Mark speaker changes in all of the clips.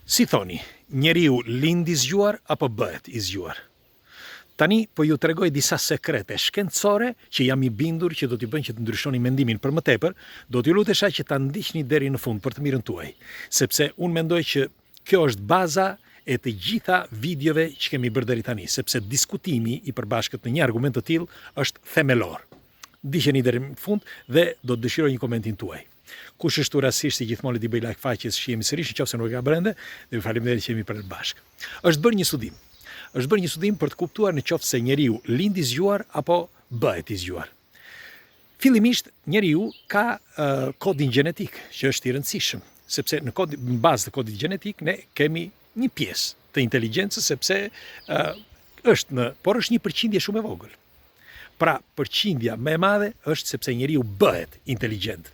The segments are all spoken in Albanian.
Speaker 1: Si thoni, njeriu lind i zgjuar apo bëhet i zgjuar? Tani po ju tregoj disa sekrete shkencore që jam i bindur që do t'ju bëjnë që të ndryshoni mendimin. Për më tepër, do t'ju lutesha që ta ndiqni deri në fund për të mirën tuaj, sepse unë mendoj që kjo është baza e të gjitha videove që kemi bërë deri tani, sepse diskutimi i përbashkët në një argument të tillë është themelor. Ndiqeni deri në fund dhe do të dëshiroj një komentin tuaj. Kush është rastësisht si gjithmonë le t'i bëjë like faqes, shihemi sërish nëse nuk e ka bërë ende, dhe ju faleminderit që jemi për bashkë. Është bërë një studim. Është bërë një studim për të kuptuar në qoftë se njeriu lind i zgjuar apo bëhet i zgjuar. Fillimisht njeriu ka uh, kodin gjenetik, që është i rëndësishëm, sepse në kod, në bazë të kodit gjenetik ne kemi një pjesë të inteligjencës sepse uh, është në, por është një përqindje shumë e vogël. Pra, përqindja më e madhe është sepse njeriu bëhet inteligjent.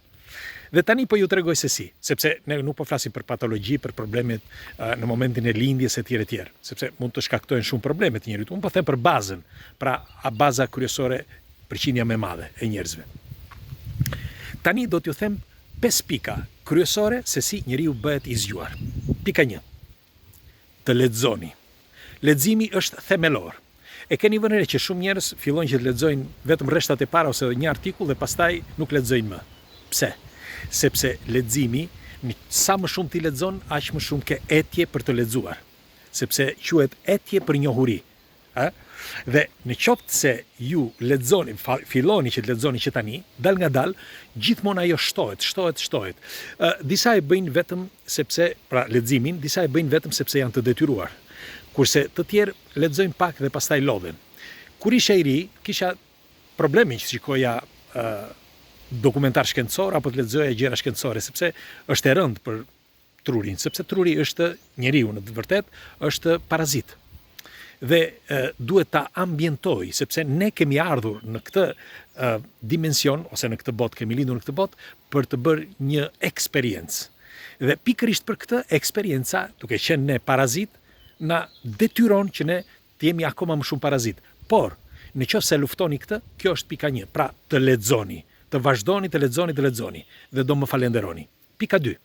Speaker 1: Dhe tani po ju tregoj se si, sepse ne nuk po flasim për patologji, për problemet në momentin e lindjes e tjerë e tjerë, sepse mund të shkaktojnë shumë probleme të njeriut. Unë po them për bazën, pra a baza kryesore përqindja më e madhe e njerëzve. Tani do t'ju them 5 pika kryesore se si njeriu bëhet i zgjuar. Pika 1. Të lexoni. Leximi është themelor. E keni vënë re që shumë njerëz fillojnë që të lexojnë vetëm rreshtat e para ose një artikull dhe pastaj nuk lexojnë më. Pse? Sepse leximi, sa më shumë ti lexon, aq më shumë ke etje për të lexuar. Sepse quhet etje për njohuri. Ë? Dhe në qoftë se ju lexoni, filloni që të lexoni që tani, dal nga dal, gjithmonë ajo shtohet, shtohet, shtohet. Ë, disa e bëjnë vetëm sepse, pra leximin, disa e bëjnë vetëm sepse janë të detyruar. Kurse të tjerë lexojnë pak dhe pastaj lodhen. Kur isha i ri, kisha problemin që shikoja ë dokumentar shkencor apo të lexoja gjëra shkencore, sepse është e rëndë për trurin, sepse truri është njeriu në të vërtetë është parazit. Dhe e, duhet ta ambientoj, sepse ne kemi ardhur në këtë e, dimension ose në këtë botë, kemi lindur në këtë botë për të bërë një eksperiencë. Dhe pikërisht për këtë eksperienca, duke qenë ne parazit, na detyron që ne të jemi akoma më shumë parazit. Por, në qoftë se luftoni këtë, kjo është pika 1, pra të lexoni, të vazhdoni të lexoni, të lexoni dhe do më falenderoni. Pika 2.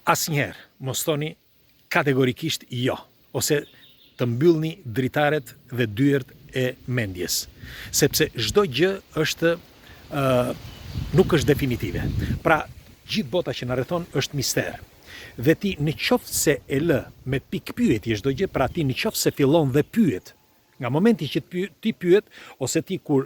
Speaker 1: Asnjëherë mos thoni kategorikisht jo ose të mbyllni dritaret dhe dyert e mendjes, sepse çdo gjë është ë nuk është definitive. Pra, gjithë bota që na rrethon është mister. Dhe ti në qoftë se e lë me pikëpyetje çdo gjë, pra ti në qoftë se fillon dhe pyet Nga momenti që ti pyet ose ti kur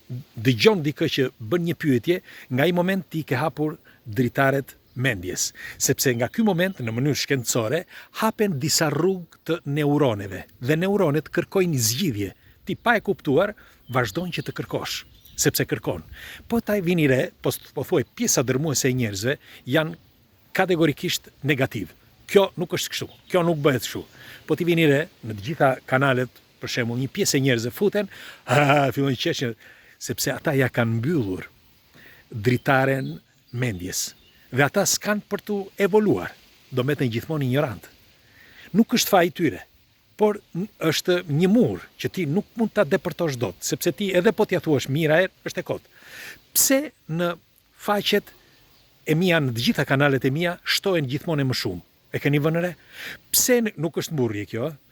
Speaker 1: dëgjon dikë që bën një pyetje, nga ai moment ti ke hapur dritaret mendjes, sepse nga ky moment në mënyrë shkencore hapen disa rrugë të neuroneve dhe neuronet kërkojnë zgjidhje. Ti pa e kuptuar vazhdon që të kërkosh, sepse kërkon. Po ta vini re, po pothuaj pjesa dërmuese e njerëzve janë kategorikisht negativ. Kjo nuk është kështu, kjo nuk bëhet kështu. Po t'i vini re, në të gjitha kanalet, për shembull, një pjesë e njerëzve futen, ha, fillojnë qeshin, sepse ata ja kanë mbyllur dritaren mendjes. Dhe ata s'kanë për të evoluar, do mbeten gjithmonë injorantë. Nuk është faji i tyre, por është një mur që ti nuk mund ta depërtosh dot, sepse ti edhe po t'ia thuash mijëra herë, është e kotë. Pse në Faqet e mia në të gjitha kanalet e mia shtohen gjithmonë e më shumë. E keni vënë re? Pse nuk është mburrje kjo, ë?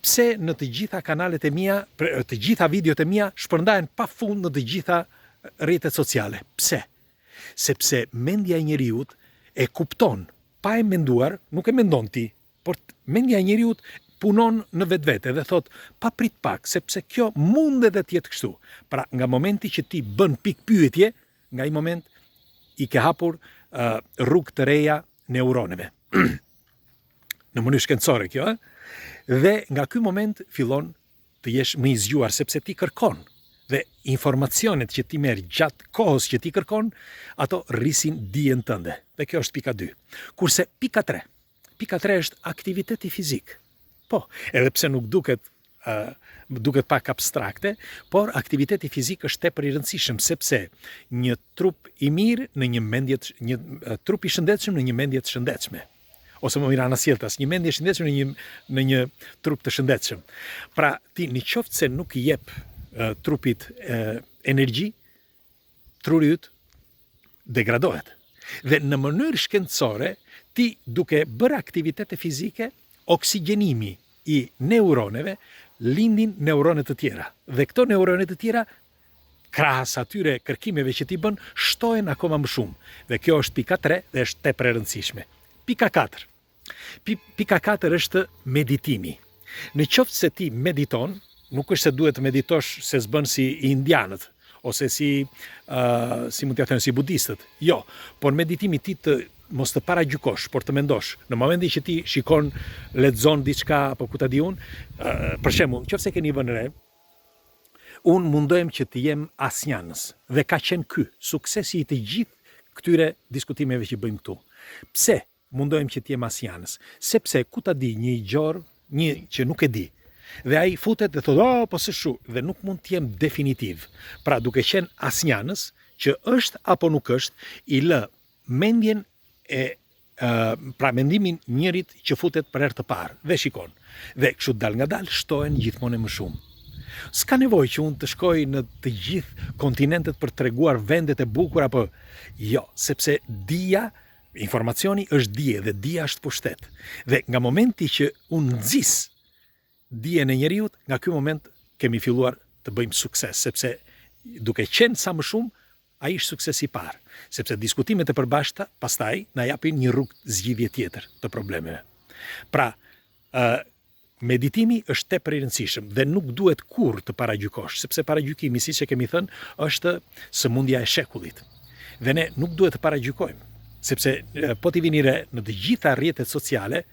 Speaker 1: Pse në të gjitha kanalet e mia, të gjitha videot e mia shpërndahen pafund në të gjitha rrjetet sociale? Pse? Sepse mendja e njeriut e kupton pa e menduar, nuk e mendon ti, Por mendja e njeriut punon në vetvete dhe thotë, pa prit pak, sepse kjo mund edhe të jetë kështu. Pra, nga momenti që ti bën pikëpyetje, nga ai moment i ke hapur uh, rrugë të reja neuroneve. në mënyrë shkencore kjo, ë? Dhe nga ky moment fillon të jesh më i zgjuar sepse ti kërkon dhe informacionet që ti merr gjatë kohës që ti kërkon, ato rrisin dijen tënde. Dhe kjo është pika 2. Kurse pika 3, Pika 3 është aktiviteti fizik. Po, edhe pse nuk duket uh, duket pak abstrakte, por aktiviteti fizik është tepër i rëndësishëm sepse një trup i mirë në një mendje një trup i shëndetshëm në një mendje të shëndetshme ose më mirë anasjelltas, një mendje e shëndetshme në një në një trup të shëndetshëm. Pra, ti në qoftë se nuk i jep uh, trupit uh, energji, truri yt degradohet. Dhe në mënyrë shkencore, Ti duke bërë aktivitete fizike, oksigjenimi i neuroneve lindin neurone të tjera dhe këto neurone të tjera krahas atyre kërkimeve që ti bën, shtohen akoma më shumë. Dhe kjo është pika 3 dhe është tepër e rëndësishme. Pika 4. Pika 4 është meditimi. Në qoftë se ti mediton, nuk është se duhet të meditosh se s'bën si indianët ose si uh, si mund t'ia them si budistët. Jo, por meditimi ti të mos të paragjykosh, por të mendosh. Në momentin që ti shikon, lexon diçka apo ku ta di unë, uh, për shembull, në qoftë se keni vënë re, unë mundohem që të jem asnjanës dhe ka qenë ky suksesi i të gjithë këtyre diskutimeve që bëjmë këtu. Pse? Mundohem që të jem asnjanës, sepse ku ta di një i gjorë, një që nuk e di. Dhe ai futet dhe thotë, "Oh, po s'është shu", dhe nuk mund të jem definitiv. Pra duke qenë asnjanës, që është apo nuk është, i lë mendjen e pra mendimin njërit që futet për herë të parë dhe shikon. Dhe kështu dalngadalë shtohen gjithmonë e më shumë. S'ka nevojë që unë të shkoj në të gjithë kontinentet për të treguar vendet e bukura apo jo, sepse dija Informacioni është dije dhe dija është pushtet. Dhe nga momenti që unë nxis dijen e njeriut, nga ky moment kemi filluar të bëjmë sukses, sepse duke qenë sa më shumë, ai është suksesi i parë, sepse diskutimet e përbashkëta pastaj na japin një rrugë zgjidhje tjetër të problemeve. Pra, ë Meditimi është tepër i rëndësishëm dhe nuk duhet kurrë të paragjykosh, sepse paragjykimi, siç e kemi thënë, është sëmundja e shekullit. Dhe ne nuk duhet të paragjykojmë, sepse po t'i vini re në të gjitha rrjetet sociale,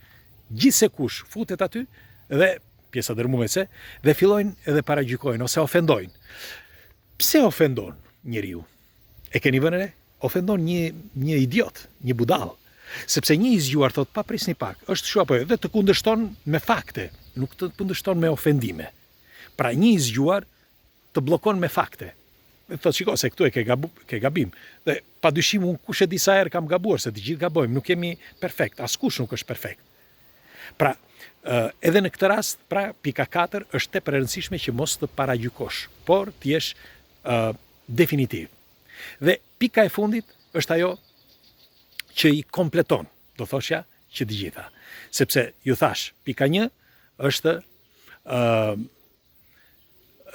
Speaker 1: gjithsekush futet aty dhe pjesa dërmuese dhe fillojnë edhe paragjykojnë ose ofendojnë. Pse ofendon njeriu? E keni vënë re? Ofendon një një idiot, një budall. Sepse një i zgjuar thotë pa prisni pak, është kështu apo jo, dhe të kundërshton me fakte, nuk të kundërshton me ofendime. Pra një i zgjuar të bllokon me fakte. Dhe thotë shiko se këtu e ke gabu, ke gabim. Dhe pa dyshim unë kush e di sa herë kam gabuar, se të gjithë gabojmë, nuk jemi perfekt, askush nuk është perfekt. Pra, edhe në këtë rast, pra pika 4 është tepër e rëndësishme që mos të paragjykosh, por të jesh definitiv. Dhe pika e fundit është ajo që i kompleton, do thoshja, që të gjitha. Sepse ju thashë, pika 1 është ë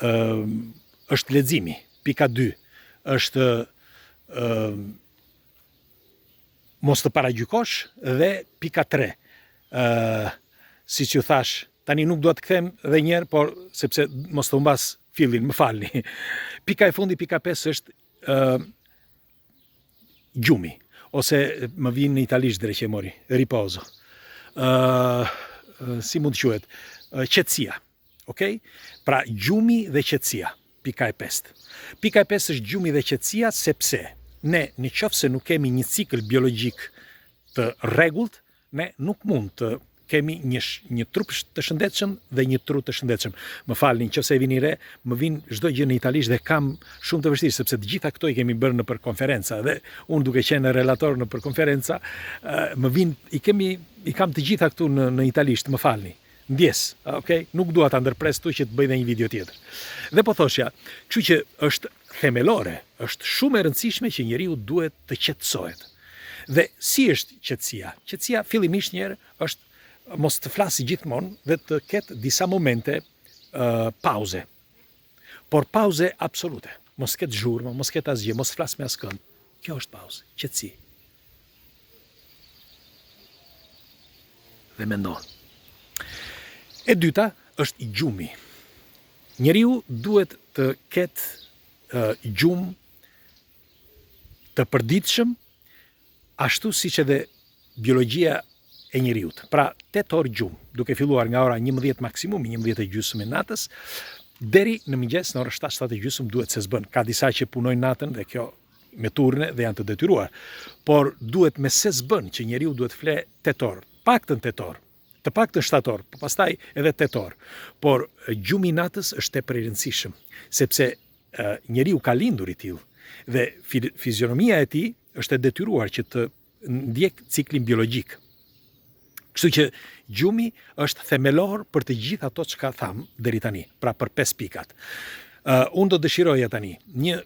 Speaker 1: ë është leximi, pika 2 është ë mos të paragjykosh dhe pika 3 ë siç ju thashë, tani nuk dua të kthehem edhe një herë, por sepse mos të humbas fillin, më falni. Pika e fundit, pika 5 është ë gjumi ose më vjen në italisht dreqi e mori, riposo. Ë si mund të quhet? Qetësia. Ok? Pra gjumi dhe qetësia, pika e pestë. Pika e pestë është gjumi dhe qetësia sepse ne në qoftë se nuk kemi një cikël biologjik të rregullt, ne nuk mund të kemi një një trup të shëndetshëm dhe një tru të shëndetshëm. Më falni, nëse e vini re, më vin çdo gjë në italisht dhe kam shumë të vështirë sepse të gjitha këto i kemi bërë nëpër konferenca dhe unë duke qenë relator nëpër konferenca, më vin i kemi i kam të gjitha këtu në në italisht, më falni. Ndjesë, ok? Nuk dua ta ndërpres këtu që të bëj dhe një video tjetër. Dhe po thoshja, kështu që është themelore, është shumë e rëndësishme që njeriu duhet të qetësohet. Dhe si është qetësia? Qetësia fillimisht një herë është mos të flasë gjithmonë dhe të ketë disa momente uh, pauze. Por pauze absolute. Mos ketë zhurmë, mos ketë asgjë, mos flasë me askënd. Kjo është pauzë, qetësi. Dhe mendon. E dyta është gjumi. Njeriu duhet të ketë uh, gjumë të përditshëm, ashtu siç edhe biologjia e njeriut. Pra, 8 orë gjumë, duke filluar nga ora 11 maksimumi, 11 e gjysmë e natës, deri në mëngjes në orën 7, 7 e gjysmë duhet se s'bën. Ka disa që punojnë natën dhe kjo me turne dhe janë të detyruar. Por duhet me se s'bën që njeriu duhet fle 8 orë, paktën 8 orë, të paktën 7 orë, po pastaj edhe 8 orë. Por gjumi i natës është tepër i rëndësishëm, sepse njeriu ka lindur i tillë dhe fizionomia e tij është e detyruar që të ndjek ciklin biologjik. Kështu që gjumi është themelor për të gjithë ato çka thamë deri tani, pra për pesë pikat. Uh, unë do dëshiroja tani një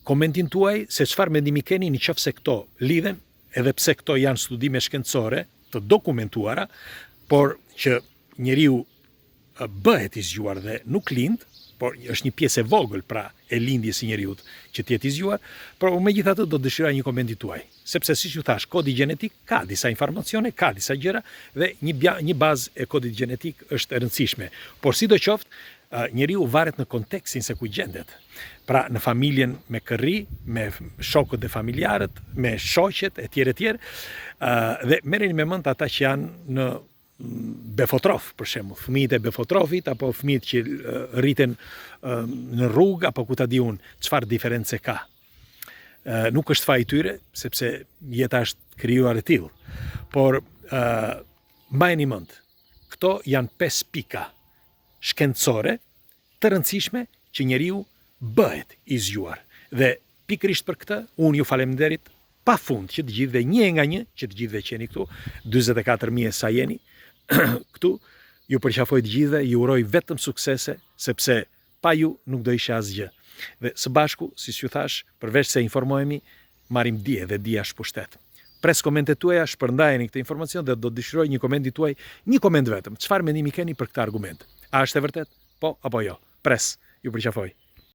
Speaker 1: komentin tuaj se çfarë mendimi keni në qoftë se këto lidhen. edhe pse këto janë studime shkencore të dokumentuara, por që njeriu bëhet i zgjuar dhe nuk lind, por është një pjesë e vogël pra e lindjes së njeriut që të jetë i zgjuar, por unë megjithatë do të dëshiroja një komentin tuaj, sepse siç ju thashë, kodi gjenetik ka disa informacione, ka disa gjëra dhe një një bazë e kodit gjenetik është e rëndësishme. Por sidoqoftë, njeriu varet në kontekstin se ku gjendet. Pra në familjen me kë rri, me shokët dhe familjarët, me shoqet etj etj. Dhe merreni me mend ata që janë në Befotrof, për shembull, fëmijët e Befotrofit apo fëmijët që rriten në rrugë apo ku ta di unë, çfarë diference ka. Nuk është faji i tyre, sepse jeta është krijuar e tillë. Por mbajeni mend, këto janë 5 pika shkencore të rëndësishme që njeriu bëhet i zgjuar. Dhe pikërisht për këtë unë ju faleminderit pa fund që të gjithëve një e nga një, që të gjithëve që jeni këtu, 44.000 e sa jeni këtu, ju përqafoj të gjithëve, ju uroj vetëm suksese, sepse pa ju nuk do isha asgjë. Dhe së bashku, siç ju thashë, përveç se informohemi, marrim dije dhe dija është pushtet. Pres komentet tuaja, shpërndajeni këtë informacion dhe do të dëshiroj një komentin tuaj, një koment vetëm. Çfarë mendimi keni për këtë argument? A është e vërtetë? Po apo jo? Pres. Ju përqafoj.